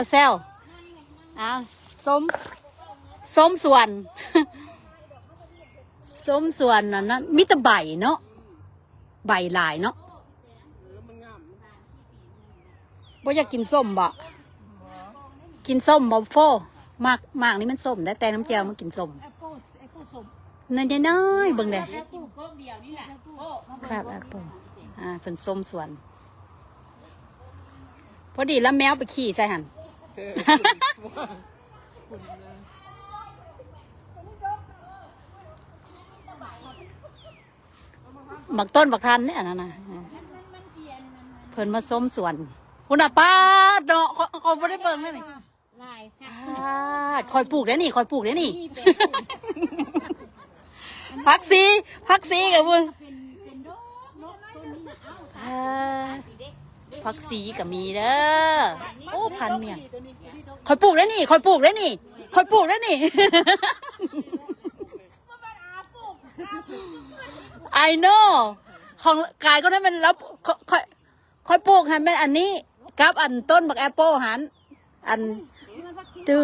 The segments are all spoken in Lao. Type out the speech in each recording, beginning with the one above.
ແຊວ ອ້າວ ຊົມ ຊົມສວນ ຊົມສວນນັ້ນນະ ມີແຕ່ໃບເນາະ ໃບຫຼາຍເນາະ. ບໍ່ຢາກກິນສົ້ມບໍ? ກິນສົ້ມບໍໂຟ? ໝາກ ໝາກນີ້ມັນສົ້ມໄດ໋ ແຕ່ນ້ຳແຈ່ວມັນກິນສົ້ມ. ໜ້ອຍໆ ເບິ່ງແດ່ ຄາບແອັບເປິ້ນ ອ່າ ເພິ່ນຊົມສວນ. ພໍດີລະແມວໄປຂີ້ໃສ່ຫັ້ນ. ບັກຕົ້ນບັກທັນເດ້ ອັນນັ້ນນະ ເພິ່ນມາຊົມສວນ. ພຸ້ນນະ ປາດເນາະ ຂ້ອຍ ຂ້ອຍບໍ່ໄດ້ເບິ່ງເລີຍນີ້. ຫຼາຍ ປາດ ຂ້ອຍປູກເດ້ນີ້ ຂ້ອຍປູກເດ້ນີ້. ຜັກຊີ ຜັກຊີກະພຸ້ນ ເປັນ ເປັນດອກເນາະ ຕົ້ນນີ້ນະ. ເອົ້າ ອ່າ ຜັກຊີກະມີເດີ. ໂອ້ ພັນໝ້ຽງ ຂ້ອຍປູກເດ້ນີ້ ຂ້ອຍປູກເດ້ນີ້ ຂ້ອຍປູກເດ້ນີ້. I know ຂອງກາຍຄົນນັ້ນແມ່ນລາວ ຂ້ອຍ ຂ້ອຍ ຂ້ອຍປູກຫັ້ນແມ່ນອັນນີ້ ກັບອັນຕົ້ນບັກແອັບເປິ້ນຫັ້ນ ອັນ ຕື້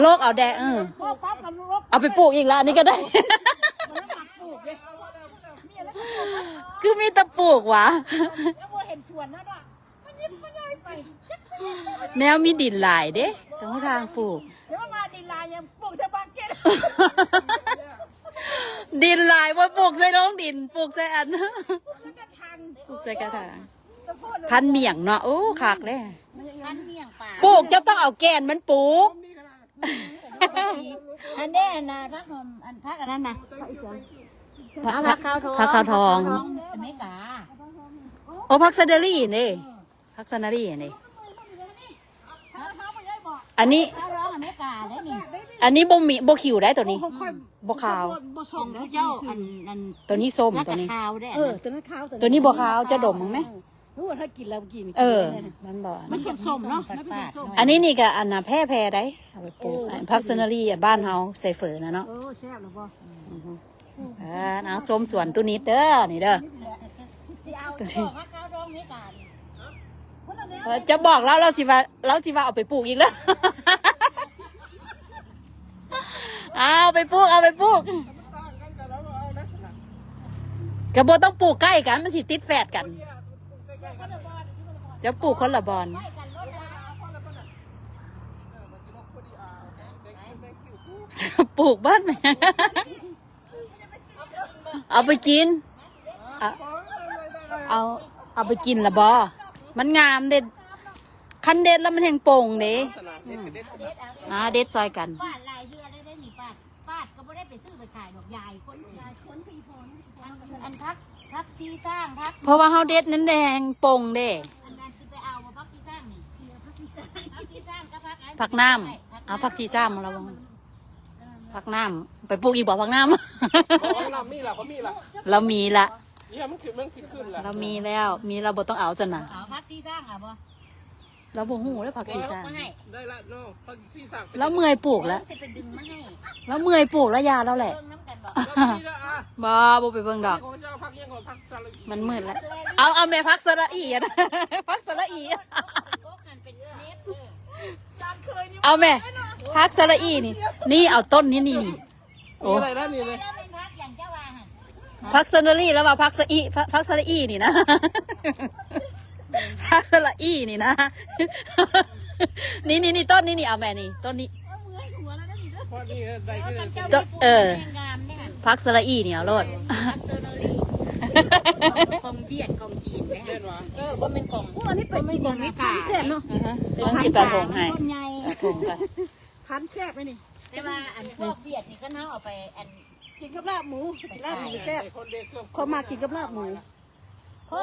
ໂລກເອົາແດ່ ເອີ ເອົາໄປປູກອີກລະ ອັນນີ້ກະໄດ້. ຄືມີແຕ່ປູກຫວາ ແນວມີດິນຫຼາຍເດ້ ຕ້ອງທາງປູກ. ດິນຫຼາຍບໍ່ປູກໃສ່ໂລງດິນ ປູກໃສ່ອັນ ປູກໃສ່ກະຖາງ. ພັນໝ້ຽງເນາະ ໂອ້ ຄັກເດ້ ພັນໝ້ຽງປາ ປູກ ເຈົ້າຕ້ອງເອົາແກ່ນມັນປູກ. ອັນນີ້ ອັນນະ ຜັກຫອມ ອັນ ຜັກອັນນັ້ນນະ ຜັກ ຜັກຂາວທອງ ຜັກຂາວທອງ ອາເມລິກາ. ໂອ້ ຜັກເຊີເດີຣີນີ້ ເອີ ຜັກເຊີເດີຣີນີ້ ອັນນີ້ ອັນນີ້ບໍ່ມີ ບໍ່ຂິວໄດ໋ ໂຕນີ້ ໂອ້ ຂອງຂ້ອຍບໍ່ຂາວ ບໍ່ຂອງເຈົ້າ ອັນ ອັນ ໂຕນີ້ສົ້ມ ລະກະຂາວເດ້ ໂຕນີ້ ເອີ ອັນນັ້ນ ໂຕນັ້ນຂາວ ໂຕນີ້ບໍ່ຂາວ ເຈົ້າດົມເບິ່ງແມະ. ເອີ ມັນບໍ່ ມັນສົ້ມໆເນາະ ມັນເປັນສົ້ມໆ. ອັນນີ້ນີ້ກະອັນນະ ແຜ່ໆໄດ໋ ເອົາໄປປູກ ໂອ້ ຜັກເຊີເດີຣີບ້ານເຮົາໃສ່ເຝີນະເນາະ. ເອີ ແຊບລະບໍ່ ອື ເອີ ເອົາ ຊົມສວນຕູ້ນິດເດີ ນີ້ເດີ. ເອີ ຈະບອກລາວ ລາວຊິວ່າ ລາວຊິວ່າເອົາໄປປູກອີກແລ້ວ. ເອົາໄປປູກ ເອົາໄປປູກ ກະບໍ່ຕ້ອງປູກໃກ້ກັນ ມັນຊິຕິດແຝດກັນ. ຈະປູກຄົນລະບ່ອນ ປູກບ້ານແມ່ ເອົາໄປກິນ ເອົາ ເອົາ ເອົາໄປກິນລະບໍ່? ມັນງາມເດ້ ຄັນເດັດລະມັນແຮ່ງປົ່ງເດ້. ອືມ ອ່າ ເດັດຊ່ອຍກັນ. ປາດຫຼາຍເທື່ອແລ້ວເດ້ນີ້ ປາດ ປາດກະບໍ່ໄດ້ໄປຊື້ໄປຂາຍດອກ ຢາຍຄົນ ຢາຍຄົນ ອັນ ອັນຜັກ ຜັກຊີຊ້າງ ຜັກ ເພາະວ່າເຮົາເດັດນັ້ນແຮ່ງປົ່ງເດ້. ອັນນັ້ນຊິໄປເອົາບໍ່ ຜັກຊີຊ້າງນີ້? ຜັກຊີຊ້າງ ຜັກຊີຊ້າງກັບຜັກ ຜັກນ້ຳ ເອົາຜັກຊີຊ້າງມາລະບໍ່? ຜັກນ້ຳ ໄປປູກອີກບໍ່ຜັກນ້ຳ? ບໍ່ ຜັກນ້ຳມີລະ ບໍ່ມີລະ ລາວມີລະ ນີ້ມັນຂຶ້ນ ມັນຂຶ້ນ ຂຶ້ນລະ ລາວມີແລ້ວ ມີລະບໍ່ຕ້ອງເອົາຊັ້ນນະ. ເອົາຜັກຊີຊ້າງເອົາບໍ່? ລາວບໍ່ຮູ້ເດ້ ຜັກຊີຊ້າງ ໄດ້ລະເນາະ ຜັກຊີຊ້າງ ລາວເມື່ອຍປູກລະ ຊິໄປດຶງມາໃຫ້ ລາວເມື່ອຍປູກລະ ຢ່າລາວແຫຼະ ເບິ່ງນຳກັນບໍ່? ບໍ່ ບໍ່ໄປເບິ່ງດອກ ຂອງເຈົ້າຜັກຫຍັງ ຂອງຜັກສະລະອີ ມັນມືດລະ. ເອົາ ເອົາແມ່ ຜັກສະລະອີ ຜັກສະລະອີ ເອົາແມ່ ຜັກສະລະອີນີ້ ນີ້ ເອົາຕົ້ນນີ້ ນີ້ ນີ້ ໂອ້ ມີອະໄລນະນີ້ເລີຍ ແມ່ນຜັກຫຍັງເຈົ້າວ່າຫັ້ນ? ຜັກສະລະອີ ລາວວ່າຜັກສະອີ ຜັກ ຜັກສະລະອີນີ້ນະ ຜັກສະລະອີນີ້ນະ ນີ້ ນີ້ ນີ້ ຕົ້ນນີ້ ນີ້ ເອົາແມ່ນີ້ ຕົ້ນນີ້ ເອົາເມື່ອຍຫົວແລ້ວນະນີ້ເດີ ພໍດີໄດ້ຄື ຕົ້ນ ເອີ ແຮງງາມເດ້ຫັ້ນ ຜັກສະລະອີນີ້ເອົາໂລດ ຜັກສະລະອີ ຂອງຫວຽດຂອງຈີນເດ້ຫັ້ນ ເອີ ບໍ່ແມ່ນຂອງ ໂອ້ ອັນນີ້ໄປກິນ ຂອງອາເມລິກາ ແຊບເນາະ ເອີ ເປັນພັນ ຊິໄປໂຮງໃຫ້ ພັນໃຫຍ່ ໄປໂຮງກ່ອນ ພັນແຊບໄດ໋ນີ້ ແຕ່ວ່າອັນພວກຫວຽດນີ້ ຄັນເຮົາເອົາໄປອັນ ກິນກັບລາບໝູ ກິນລາບໝູແຊບ ຂ້ອຍມັກກິນກັບລາບໝູ. ໂອ້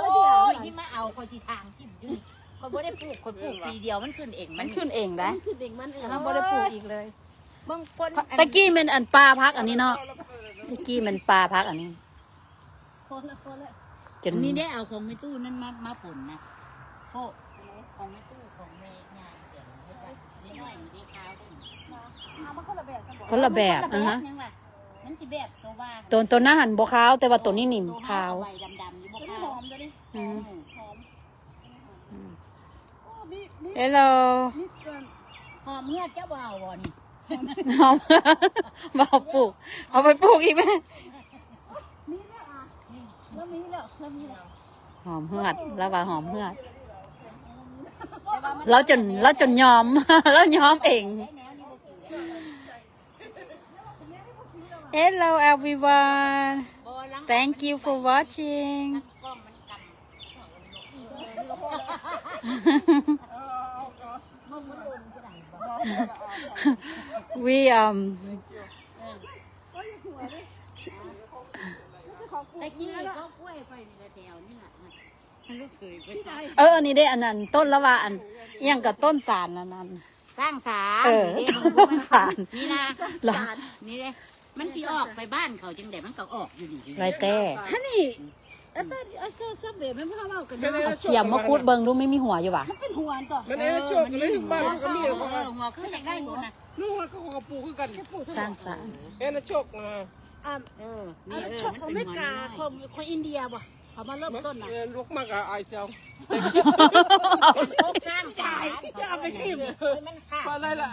ຍ ທີ່ມາເອົາ ຂ້ອຍຊິຖາງຖິ້ມຢູ່ນີ້ ຂ້ອຍບໍ່ໄດ້ປູກ ຂ້ອຍປູກປີດຽວ ມັນຂຶ້ນເອງ ມັນຂຶ້ນເອງໄດ໋ ມັນຂຶ້ນເອງມັນ ເອີ ເຮົາບໍ່ໄດ້ປູກອີກເລີຍ. ເບິ່ງຄົນ ແຕ່ກີ້ແມ່ນອັນປ່າຜັກອັນນີ້ເນາະ ແຕ່ກີ້ແມ່ນປ່າຜັກອັນນີ້ ພໍແລ້ວ ພໍແລ້ວ ຈົນ ອັນນີ້ໄດ້ເອົາຂອງແມ່ຕູ້ນັ້ນມາ ມາປົນນະ ໂພະ ຂອງແມ່ຕູ້ ຂອງແມ່ຍ່າງ ເປັນເຮັດໄວ້ ນ້ອຍໆ ເດ້ ຂາວເດ້ ເອົາມາຄົນລະແບບ ຄົນລະແບບ ຄົນລະແບບ ອ່າຮະ ຫຍັງວະ ມັນຊິແບບໂຕວ່າ ໂຕ ໂຕນັ້ນຫັ້ນບໍ່ຂາວ ແຕ່ວ່າໂຕນີ້ນີ້ຂາວ ໂຕຂາວ ໃບດຳໆ ນີ້ບໍ່ຂາວ ໂຕນີ້ຫອມ ໂຕນີ້ ອືມ ຫອມ ອືມ ໂອ້ ມີ ມີ Hello ຫອມເຫືອດເຈົ້າບໍ່ເອົາບໍ່ນີ້? ຫອມ ບໍ່ເອົາປູກ ເອົາໄປປູກອີກແມ່. ມີແລ້ວອ່ະ ລາວມີແລ້ວ ລາວມີແລ້ວ. ຫອມເຫືອດ ລາວວ່າຫອມເຫືອດ ລາວຈົນ ລາວຈົນຍອມ ລາວຍອມເອງ. Hello everyone, thank you for watching. We um ແຕ່ກີ້ເຂົາກ້ວຍຂ້ອຍນີ້ລະແຖວນີ້ລະ ເອີ ອັນນີ້ເດ້ ອັນນັ້ນ ຕົ້ນລະວ່າ ອັນ ອີ່ຫຍັງກໍຕົ້ນສານອັນນັ້ນ ສ້າງສານ ເອີ ຕົ້ນສານ ນີ້ນະ ນີ້ເດ້ ມັນຊິອອກໄປບ້ານເຂົາຈັ່ງໃດ ມັນກໍອອກຢູ່ນີ້ ໄດ້ແຕ່ Honey, I thought I saw somewhere ແມ່ນພາເວົ້າກັນເນາະ. ເອົາສຽມມາຂຸດເບິ່ງດູ ມັນມີຫົວຢູ່ຫວາ? ມັນເປັນຫົວຕົວະ ມັນເອລະໂຈກ ເອີ ມັນມີຫົວ ເອີ ຫົວຄືຢາກໄດ້ພຸ້ນນະ ລູກເຮົາກໍຂອງປູຄືກັນ ສ້າງສານ ເອລະໂຈກນະ ອ່າ ເອີ ອັນນັ້ນ ເອີ ເປັນຫົວນ້ອຍ ຂອງ ຂອງອິນເດຍບໍ່? ເຂົາມາເລີ່ມຕົ້ນນະ ເອີ ລູກມາກໍອາຍແຊວ ໂຄງສ້າງສານ ຈະເອົາໄປຖິ້ມ ມັນຂາດ ໄດ້ລະ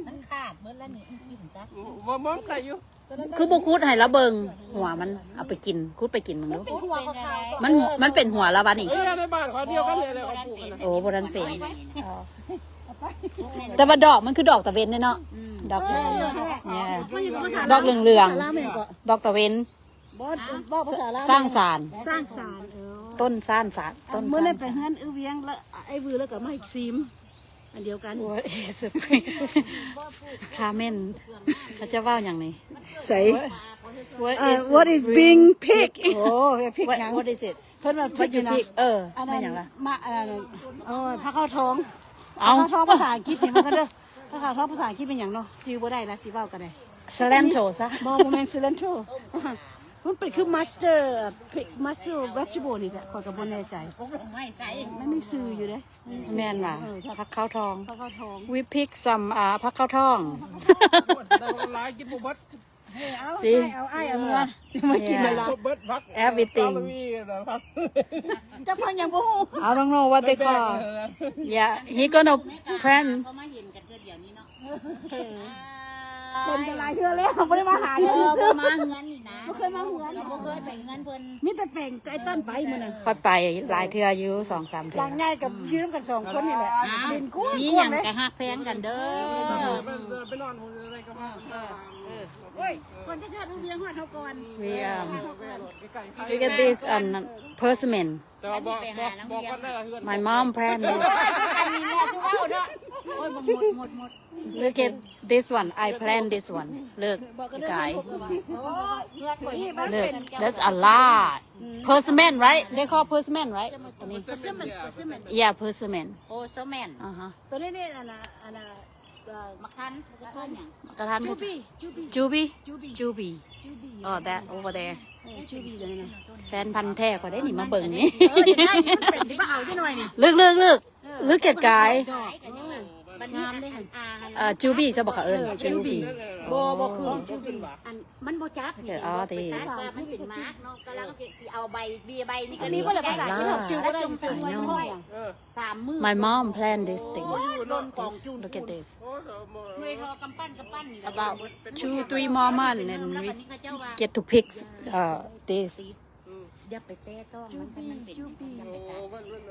ມັນຂາດເບິດລະນີ້ ຖິ້ມຊະ ບໍ່ ມອງໄດ້ຢູ່ ຄືບໍ່ຂຸດໃຫ້ລາວເບິ່ງຫົວມັນ ເອົາໄປກິນ ຂຸດໄປກິນເບິ່ງດູ ມັນ ມັນເປັນຫົວລາວຫວານີ້? ເອີ ໃນບ້ານເຂົາດຽວກັນນີ້ແຫຼະ ເຂົາປູກນະ ໂອ້ ບໍ່ທັນເປັນ ແຕ່ວ່າດອກມັນຄືດອກຕາເວັນເດ້ເນາະ ອືມ ດອກຕາເວັນ ເອີ ດອກເຫຼືອງໆ ດອກຕາເວັນ ບໍ່ ເວົ້າພາສາລາວ ສ້າງສານ ສ້າງສານ ເອີ ຕົ້ນສ້າງສານ ຕົ້ນສ້າງສານ. ມື້ນັ້ນໄປເຮືອນອືວຽງ ແລ້ວອ້າຍວື ແລ້ວກໍມາໃຫ້ຊີມ ອັນດຽວກັນ What is a pig? ຄາເມັນ ເຂົາຈະເວົ້າຫຍັງນີ້? ໃສ What is being pig? ໂອ້ pig ຫຍັງ? What is it? ເພິ່ນວ່າ pig ເອີ ອັນນັ້ນ ມາ ອັນນັ້ນ ໂອ້ຍ ຜັກເຂົ້າທອງ ເອົາ ຜັກເຂົ້າທອງພາສາອັງກິດນີ້ມັນກໍເດີ ຜັກເຂົ້າທອງພາສາອັງກິດແມ່ນຫຍັງເນາະ? ຈື່ບໍ່ໄດ້ລະ ຊິເວົ້າກໍໄດ້ cilantro ຊະ ບໍ່ ບໍ່ແມ່ນ cilantro ມັນເປັນຄື mustard, pig mustard vegetable ນີ້ແຫຼະ ຂ້ອຍກໍບໍ່ແນ່ໃຈ ມັນມີຊື່ຢູ່ເດ້ ແມ່ນຫວາ? ເອີ ຜັກເຂົ້າທອງ ຜັກເຂົ້າທອງ We pick some ອ່າ ຜັກເຂົ້າທອງ ໄດ້ບໍ່ຫຼາຍ ກິນບໍ່ເບິດ. ເອີ ເອົາ ຊິ ເອົາ ເອົາເມືອ ມາກິນເລີຍລະ ເບິດຜັກ everything ເຈົ້າພັກຫຍັງບໍ່ຮູ້ I don't know what they call. Yeah, he gonna plant. ເຂົາມາເຫັນກັນເທື່ອດຽວນີ້ເນາະ ເພິ່ນກໍຫຼາຍເທື່ອແລ້ວ ບໍ່ໄດ້ມາຫາເທື່ອ ບໍ່ມາເຮືອນນີ້ນະ ບໍ່ເຄີຍມາເຮືອນ ບໍ່ເຄີຍໄປເຮືອນເພິ່ນ ມີແຕ່ແປງໄອ້ຕົ້ນໄປມື້ນັ້ນ ຂ້ອຍໄປຫຼາຍເທື່ອຢູ່ ສອງສາມເທື່ອ ຫຼັງໃຫຍ່ກໍຢູ່ນຳກັນສອງຄົນນີ້ແຫຼະ ດິນກວ້າງໆ ມີຫຍັງກໍຮັກແພງກັນເດີ ໄປນອນ ໂອ້ຍ ກ່ອນຈະຊອດເຮົາວຽງຮອດເຮົາກ່ອນ ວຽງ Look at this ອັນ persimmon. ແຕ່ວ່າບອກ ບອກ ບອກກ່ອນເດີ My mom plant this. ອັນນີ້ແມ່ຊິເວົ້າເນາະ ໂອ້ຍ ບໍ່ໝົດ ໝົດ ໝົດ Look at this one. I plant this one. Look, guys. Look, that's a lot. Persimmon, right? They call persimmon, right? ໂຕນີ້ persimmon, persimmon. Yeah, persimmon. ໂອ້ persimmon. ອ່າຮະ ໂຕນີ້ນີ້ ອັນນ່າ ອັນນ່າ ໝາກທັນ ໝາກທັນຫຍັງ? ໝາກກະທັນ Jubi, jubi, jubi, jubi, jubi. Oh, that over there. ເອີ jubi ຕົວນັ້ນນະ ແຟນພັນແທ້ຂ້ອຍເດ້ນີ້ ມາເບິ່ງນີ້ ເອີ ຢາກໄດ້ນີ້ ມັນເປັນທີ່ວ່າເອົາຈັກໜ່ອຍນີ້ ເລືອກ ເລືອກ ເລືອກ ເລືອກແກະກາຍ ດອກ ເອີ ບັດນີ້ ງາມເດ້ ອັນ ອ່າ ເອີ jubi ຊະບໍ່ຄະ ເອີ້ນ ເອີ jubi jubi. ບໍ່ ບໍ່ຄື jubi ອັນ ມັນບໍ່ຈັບ ເອີ ອໍ ຕິ ມັນເປັນໝາກເນາະ ກຳລັງຊິເອົາໃບ ເບ້ຍໃບນີ້ກໍ ອັນນີ້ບໍ່ລະພາສາອັງກິດ ເຮົາຈື່ບໍ່ໄດ້ຊື່ໆ ເອີ ສາມມື້ My mom plant this thing. ໂອ້ຍ Look at this. ໂອ້ຍ ໜ່ວຍທໍ່ກຳປັ້ນກຳປັ້ນນີ້ About two, three more months and we get to pick, uh, this. ຢ່າໄປແຕະຕ້ອງມັນ ມັນເປັນ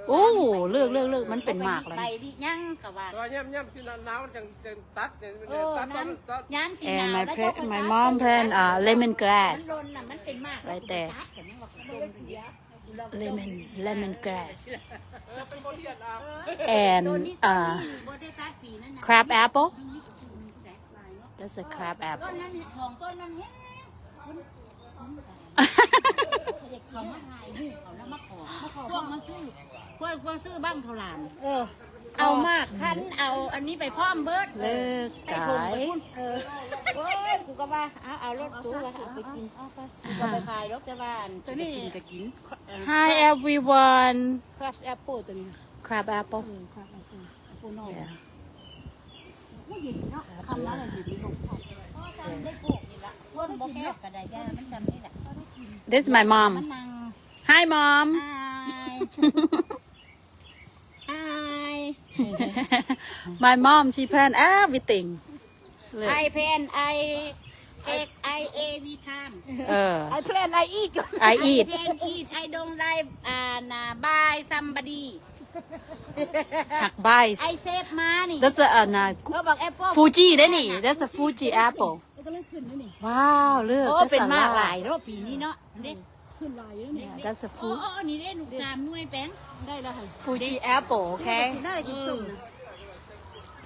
ໂອ້ ເລືອກ ເລືອກ ເລືອກ ມັນເປັນໝາກແລ້ວ ໃບລິຍັງກໍວ່າ ແຕ່ວ່າຍາມ ຍາມຊິໜາວ ໜາວມັນຈັ່ງ ຈັ່ງຕັດ ເອີ ຕັດ ຍາມ ຍາມຊິໜາວ And my pla-, my mom plant, uh, lemon grass. ມັນຫຼົ່ນນະ ມັນເປັນໝາກ right there. ແຕ່ຍັງວ່າຕົນເສຍ Lemon, lemon grass. And, uh, crab apple. That's a crab apple. ຕົ້ນນັ້ນ ສອງຕົ້ນນັ້ນແຮງ ເຂົາມາຖ່າຍຮູບ ເຂົານຳມາຂໍ ມາຂໍ ພວກມາຊື້ ພວກມາຊື້ບັ້ງເຂົ້າຫຼາມ ເອີ ເອົາໝາກພັນ ເອົາອັນນີ້ໄປພ້ອມເບິດ ເລີກ ໃສ່ຖົງໄປພຸ້ນ ເອີ ໂອ້ຍ ກູກໍວ່າ ເອົາ ເອົາໂລດ ກູວ່າເອົາໄປກິນ ເອົາໄປ ບໍ່ໄປຂາຍດອກ ແຕ່ວ່າອັນ ໂຕນີ້ ຊິໄປກິນກໍກິນ Hi everyone. Crab apple ໂຕນີ້ Crab apple. ເອີ crab apple. ໂອ້ ເຢັນເນາະ ຄ່ຳມາແລ້ວເຢັນລົມ ໄດ້ປູກນີ້ລະ ຄົນບໍ່ແຄບກໍໄດ້ ຢ່າມັນຊ່ຳນີ້ລະ This is my mom. Hi mom. Hi. Hi. My mom, she plan everything. I plan, I take, I every time. ເອີ I plan, I eat. I eat. I plan, eat. I don't like, uh, buy somebody. ຮັກ buy. I save money. That's a, uh, ເຂົາບອກ apple Fuji ເດ້ນີ້. That's a Fuji apple. ກຳລັງຂຶ້ນຢູ່ນີ້. ວ້າວ ເລີກ. ໂອ້ ເປັນໝາກຫຼາຍເນາະປີນີ້ເນາະ. ເດ້ ຂຶ້ນຫຼາຍຢູ່ນີ້. That's a ໂອ້ Fu- ໂອ້ ນີ້ເດ້ລູກສາມໜ່ວຍແປງ ໄດ້ແລ້ວຫັ້ນ. Fuji apple, okay? ໄດ້ກິນສົ້ມນະ.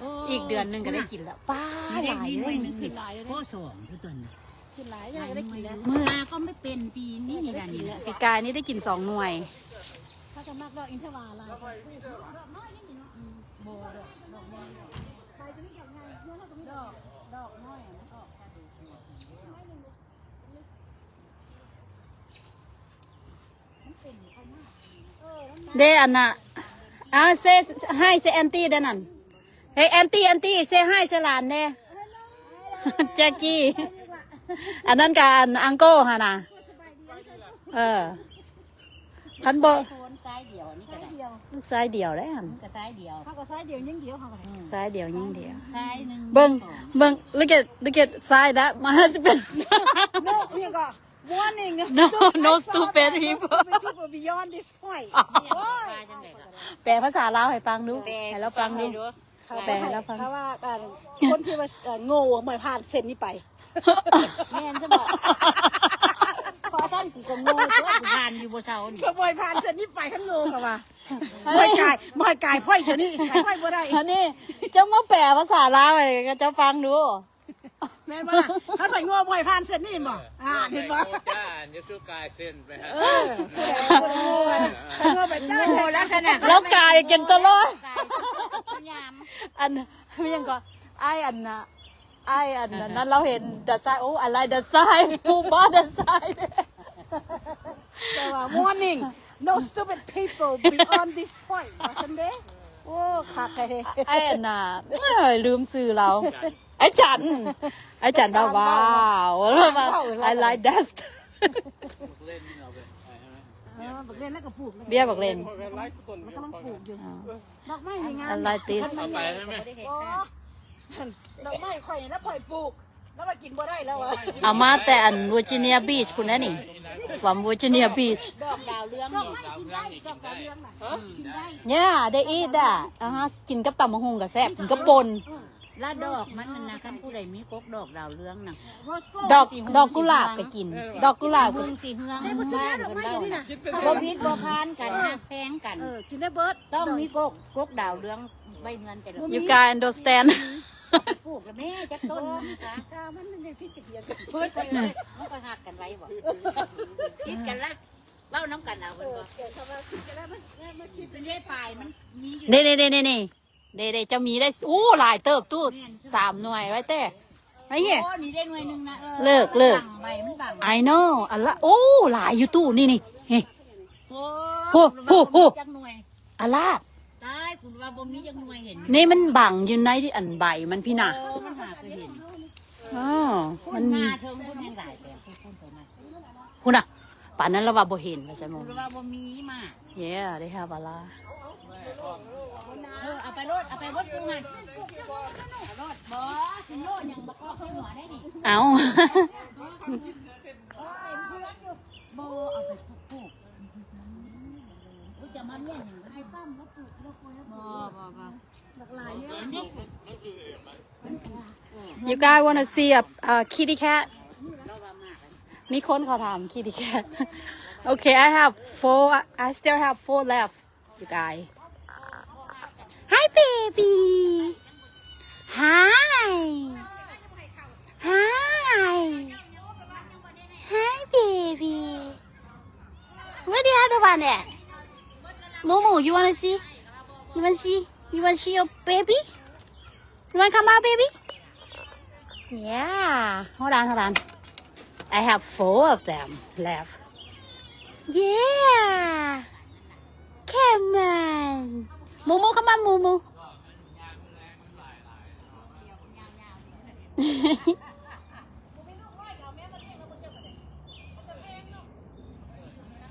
ເອີ ອີກເດືອນໜຶ່ງກໍໄດ້ກິນແລ້ວ. ປ້າ ນີ້ເດ້ ຫຼາຍເລີຍ. ນີ້ໜ່ວຍໜຶ່ງຂຶ້ນຫຼາຍເລີຍ. ໂອ້ ສອງຄືຕົນ ຂຶ້ນຫຼາຍ ຍັງໄດ້ກິນແລ້ວ. ມື້ ມາກໍໄມ່ເປັນປີນີ້ນີ້ລະນີ້. ປີກາຍນີ້ໄດ້ກິນສອງໜ່ວຍ. ເຂົາຈະມັກດອກອິນທະວາລະ. ອືມ ບໍ່ ດອກ ດອກນ້ອຍ ດອກ ດອກນ້ອຍ ດອກນ້ອຍ ມັນອອກ ເດ້ ອັນນ່າ ເອົາ say hi, say aunty ເດ້ນັ້ນ. ເຮີ້ຍ aunty, aunty, say hi, say ຫຼານແດ່. ແຈັກກີ້ ອັນນັ້ນກະອັນ uncle ຫັ້ນນະ. ເອີ ຄັນບໍ່ ຊາຍດຽວ ອັນນີ້ກໍໄດ້ ລູກຊາຍດຽວແຫຼະຫັ້ນ. ມັນກໍຊາຍດຽວ ເຮົາກໍຊາຍດຽວຍິງດຽວ ເຮົາກໍໄດ້ ຊາຍດຽວຍິງດຽວ. ຊາຍໜຶ່ງ ເບິ່ງ ສອງ ເບິ່ງ look at, look at ຊາຍ that my husband. No, ນີ້ກໍ warning. No, no stupid people. Stupid people beyond this point. ໂອ້ຍ ແປພາສາລາວໃຫ້ຟັງດູ ແປ ໃຫ້ລາວຟັງດູ. ເຂົາ ແປໃຫ້ລາວຟັງ ເຂົາວ່າ ອັນ ຄົນທີ່ວ່າ ເອີ ໂງ່ບໍ່ໃຫ້ຜ່ານເສັ້ນນີ້ໄປ. ແມ່ນຊະບໍ? ພໍຊັ້ນກູກໍໂງ່ຕົວະ ກູຜ່ານຢູ່ບໍ່ເຊົານີ້. ເຂົາບໍ່ໃຫ້ຜ່ານເສັ້ນນີ້ໄປ ຄັນໂງ່ເຂົາວ່າ. ບໍ່ໃຫ້ກາຍ ບໍ່ໃຫ້ກາຍພອຍຕົວນີ້ ກາຍພອຍບໍ່ໄດ້. ອັນນີ້ເຈົ້າມາແປພາສາລາວໃຫ້ເຂົາເຈົ້າຟັງດູ. ແມ່ນບໍ່ລະ? ຄັນໃຜໂງ່ບໍ່ໃຫ້ຜ່ານເສັ້ນນີ້ແມ່ນບໍ່? ອ່າ ເຫັນບໍ່? ໂງ່ຈ້າ ຢ່າສູ່ກາຍເສັ້ນໄປຫາ. ເອີ ໂງ່ ໂງ່ ໂງ່ໄປຈ້າ ໂງ່ລັກສະນະ ແລ້ວກາຍກັນຕະຫຼອດ. ອັນ ມີຫຍັງກໍ ອ້າຍອັນນ່າ ອ້າຍອັນນັ້ນ ລາວເຫັນ the sign. Oh, I like the sign. ຜູ້ບໍ່ the sign. ແຕ່ວ່າ warning, no stupid people beyond this point ວ່າຊັ້ນເດ້. ໂອ້ ຄັກແທ້. ອ້າຍອັນນ່າ ເອີຍ ລືມຊື່ລາວ. ອ້າຍຈັນ ອ້າຍຈັນວ່າ ວ້າວ I like that. ເອີ ບັກເລັ່ນແລ້ວກໍປູກ ເບ້ຍບັກເລັ່ນ ມັນກຳລັງປູກຢູ່. ດອກໄມ້ນີ້ງາມ. I like this. ດອກໄມ້ຂ້ອຍນີ້ລະຂ້ອຍປູກ ລະວ່າກິນບໍ່ໄດ້ແລ້ວ. ເອົາມາແຕ່ອັນ Virginia Beach ພຸ້ນນະນີ້ from Virginia Beach. ດອກດາວເຮືອງນີ້ ດອກໄມ້ກິນໄດ້ ດອກດາວເຮືອງນະ ກິນໄດ້. Yeah, they eat that. ອ່າຮະ ກິນກັບຕຳບັກຫຸ່ງກໍແຊບ ກິນກັບປົ່ນ. ລະດອກມັນນັ້ນນະ ຄັນຜູ້ໃດມີກົກດອກດາວເຮືອງນະ ດອກ ດອກກຸຫຼາບກໍກິນ ດອກກຸຫຼາບກໍກິນ. ດອກໄມ້ດອກໄມ້ຢູ່ນີ້ນະ ບໍ່ຜິດບໍ່ພານກັນ ຮັກແພງກັນ. ເອີ ກິນໄດ້ເບິດ. ຕ້ອງມີກົກ ກົກດາວເຮືອງໄວ້ເຮືອນແຕ່ລະ. You guys understand? ປູກລະແມ່ ຈັກຕົ້ນມັນກະ ມັນຍັງຜິດກັນ ມັນກໍຮັກກັນໄວ້ບໍ? ຜິດກັນລະ ເວົ້ານຳກັນເອົາ ເອີ ເພິ່ນບອກ ເອີ ເຂົາວ່າຄິດກັນແລ້ວ ມັນ ມັນຄິດເປັນເດ້ ປາຍມັນມີຢູ່ ເດ້ໆໆໆ ເດ້ໆ ເຈົ້າມີໄດ້. ໂອ້ ຫຼາຍເຕີບຕູ້ ສາມໜ່ວຍ right there, right here. ໂອ້ ນີ້ໄດ້ໜ່ວຍໜຶ່ງນະ. ເອີ ເລີກ ເລີກ ບັງ ໃບມັນບັງ. I know. ອັນລະ ໂອ້ ຫຼາຍຢູ່ຕູ້ນີ້ ນີ້ ນີ້. ໂອ້ ໂອ້ ໂອ້ ຈັກໜ່ວຍ ອາລາດ. ຕາຍ ກູວ່າບໍ່ມີຈັກໜ່ວຍເຫັນ. ນີ້ມັນບັງຢູ່ໃນອັນໃບມັນພີ້ນະ. ເອີ ມັນຫາກໍເຫັນ. ອໍ ມັນໜ້າເທິງພຸ້ນແຮງຫຼາຍແຕ່ພຸ້ນ ພຸ້ນນະ. ປານນັ້ນລະວ່າບໍ່ເຫັນວ່າຊັ້ນ. ລະວ່າບໍ່ມີມາ. Yeah, they have a lot. ເອີ ເອົາໄປໂລດ ເອົາໄປເບິດປູຫັ້ນ. ເອົາໂລດ ບໍ່ ຊິໂຍຫຍັງບໍ່ຄອບໃສ່ຫົວໄດ້ນີ້. ເອົ້າ ບໍ່ ເອົາໄປປູກ. ອຸຍ ຈະມາມ້ຽນຫຍັງ ໃຫ້ຕັ້ມມາປູກ. ບໍ່ ບໍ່ ບໍ່ ບັກຫຼາຍແນວນີ້. You guys wanna see a, a kitty cat? ມີຄົນເຂົາຖາມ kitty cat. Okay, I have four, I still have four left, you guys. Hi, baby. Hi. Hi. Hi, baby. Where the other one at? Mumu, you wanna see? You wanna see? You wanna see your baby? You wanna come out, baby? Yeah. Hold on, hold on. I have four of them left. Yeah. Come on. Mumu, come on, Mumu.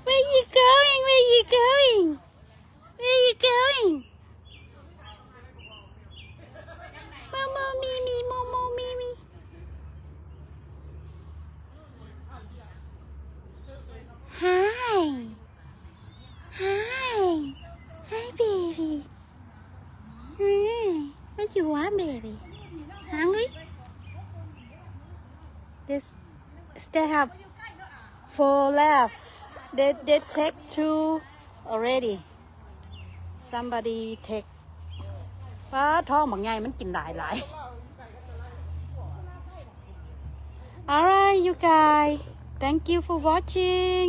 Where you going? Where you going? Where you going? You want, baby? Hungry? This, they have four left. They, they take two already. Somebody take. ປາດ ທ້ອງບັກໃຫຍ່ ມັນກິນຫຼາຍຫຼາຍ. Alright, you guys. Thank you for watching.